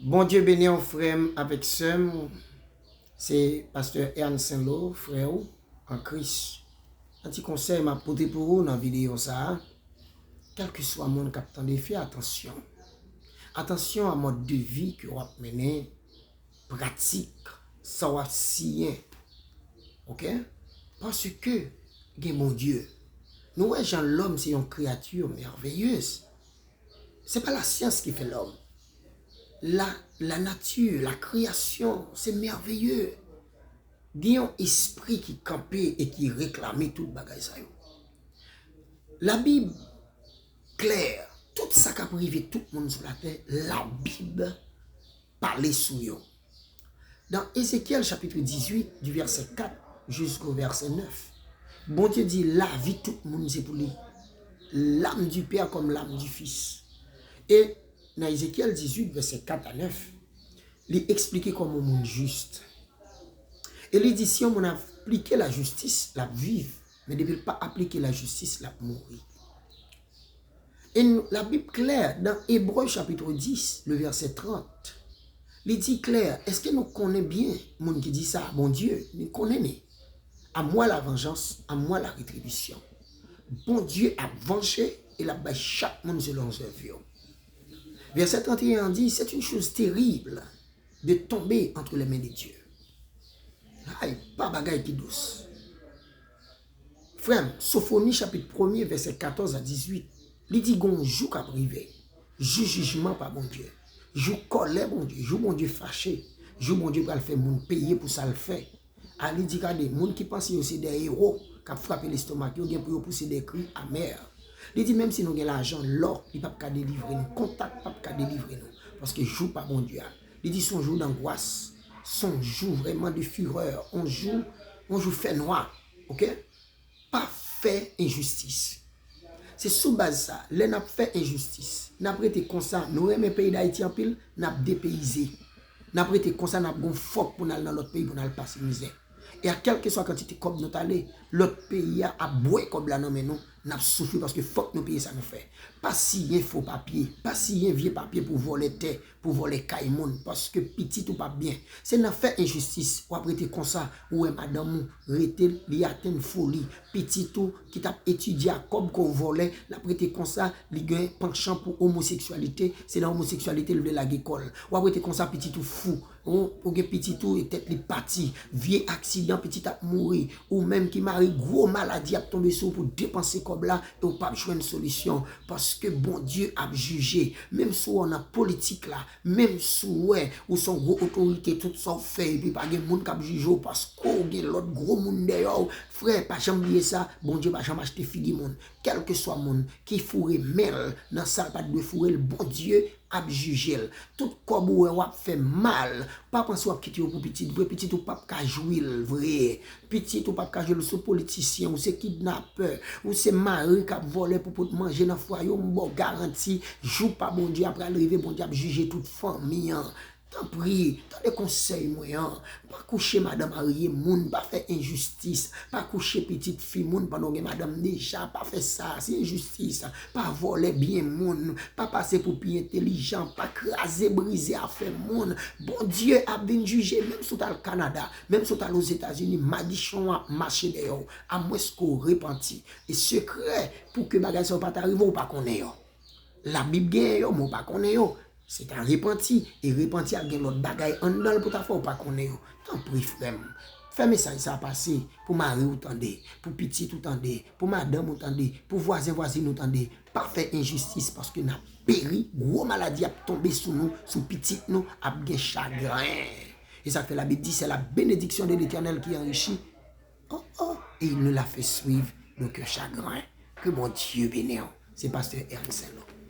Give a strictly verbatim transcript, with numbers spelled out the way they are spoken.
Bondye beni w, frè m avèk sè m. Se pastè Ernst Saint-Lô, frè w an Kris. Yon ti konsèy m ap pote pou ou nan videyo sa a. Kèlkeswa moun k ap tande, fè atansyon. Atansyon a mòd de vi ke w ap mennen, pratik sa w ap siyen. Oke? Paske gen Bondye. Nou wè jan lòm se yon kreyati mèveyez. Se pa lasyans ki fè lòm. La, la nature, la création, c'est merveilleux. Gen yon espri ki kanpe e ki reklame tout bagay sa yo. Labib klè, tout sa k ap rive tout moun sou latè, Labib pale sou yo. Dans Ézéchiel chapitre dix-huit, du verset quatre jusqu'au verset neuf, Bondye di lavi tout moun se pou li. L'âme du père comme l'âme du fils. E nan Ezekyèl dizuit, vèsè kat a nèf, li eksplike kòman yon moun jis. E li di, si yon moun aplike lajistis, l ap viv. Men depi l pa aplike lajistis, l ap mouri. E nou, Labib klè, dans Hébreux chapitre dix, le verset trente, li di klè, èske nou konnen byen moun ki di sa, Bondye, nou konnen li. À moi la vengeance, à moi la rétribution. Bondye ap vanje e l ap bay chak moun selon zèv yo. Verset trente et un an di, c'est une chose terrible de tomber entre les mains de Dieu. Ay, pa bagay ki dous. Frè m, Sofoni chapit premye, vèsè katòz a dizuit, li di gon jou k ap rive. Jou jijman pa Bondye. Jou kòlè Bondye. Jou Bondye fache. Jou Bondye pral fè moun peye pou sa l fè. A li di, gade, moun ki panse yo se de ewo k ap frape lestomak yo, gen pou yo pouse de kri amè. Li di, menm si nou gen lajan, lò, li p ap ka delivre nou. Kontak p ap ka delivre nou. Paske jou pa Bondye a. Li di, se yon jou dangwas. Se yon jou vrèman de firè. Yon jou, yon jou fènwa. Oke? Pa fè enjistis. Se sou baz sa, lè n ap fè enjistis, n ap rete konsa, nou renmen peyi Dayiti anpil, n ap depeyize. N ap rete konsa, n ap gon fòk pou n al nan lòt peyi, pou n al pase mizè. E a kèlkeswa kantite kòb nou t ale, lòt peyi a ap bwè kòb la nan men nou, n ap soufri paske fòk nou peye sa nou fè. Pa siyen fo papye, pa siyen vye papye pou vòlè tè, pou vòlè kay moun, paske pitit ou p ap byen. Se nan fè enjistis, w ap rete konsa, ou wè madanm ou rete, li atenn foli. Pitit ou ki t ap etidye ak kòb ke w vòlè, l ap rete konsa, li gen panchan pou omoseksyalite, se nan omoseksyalite l vle lage kò l. W ap rete konsa, pitit ou fou. Ou, ou gen pitit ou e tèt li pati. Vye aksidan, pitit ap mouri. Ou menm ki mari, gwo maladi ap tonbe sou ou pou depanse kòb la e w p ap jwenn solisyon. Paske Bondye ap jije. Menm si w nan politik la, menm si w wè ou se yon gwo otorite, tout sa w fè, epi pa gen moun k ap jije w paske w gen lòt gwo moun dèyè w, frè, pa janm bliye sa, Bondye pa janm achte figi moun. Kèlkeswa moun ki foure men l nan sa l pa t dwe foure l, Bondye ap jije l. Tout kòb ou wè w ap fè mal, pa panse w ap kite yo pou pitit vre, pitit ou p ap ka jwi l vre. Pitit ou p ap ka jwi l, ou se politisyen, ou se kidnapè, ou se mari k ap vòlè pou pot manje nan fwaye w, m ba w garanti, jou pa Bondye a pral rive, Bondye ap jije tout fanmi an. Tanpri, tande konsèy mwen an. Pa kouche madan marye moun, pa fè enjistis. Pa kouche pitit fi moun pandan w gen madanm deja, pa fè sa, se enjistis. Pa vòlè byen moun, pa pase pou pi entelijan, pa kraze brize afè moun. Bondye ap vin jije, menm si w t al Kanada, menm si w t al Ozetazini, madichon an ap mache dèyè w, amwenske w repanti. E sekrè pou ke bagay sa yo pa ta rive w, w pa konnen yo. Labib genyen yo, men w pa konnen yo. Se ta repanti, e repanti a gen lòt bagay anndan l pou ta fè w pa konnen yo. Tanpri, frè m, fè mesaj sa a pase pou mari w tande, pou pitit ou tande, pou madanm ou tande, pou vwazen vwazin ou tande. Pa fè enjistis, paske n ap peri, gwo maladi ap tonbe sou nou, sou pitit nou, ap gen chagren. E sa k fè Labib di, c'est la bénédiction de l'Éternel qui enrichit. Oh, oh, et il ne la fait suivre d'aucun chagrin. Ke Bondye beni w. Se pastè Ernst Saint-Lô.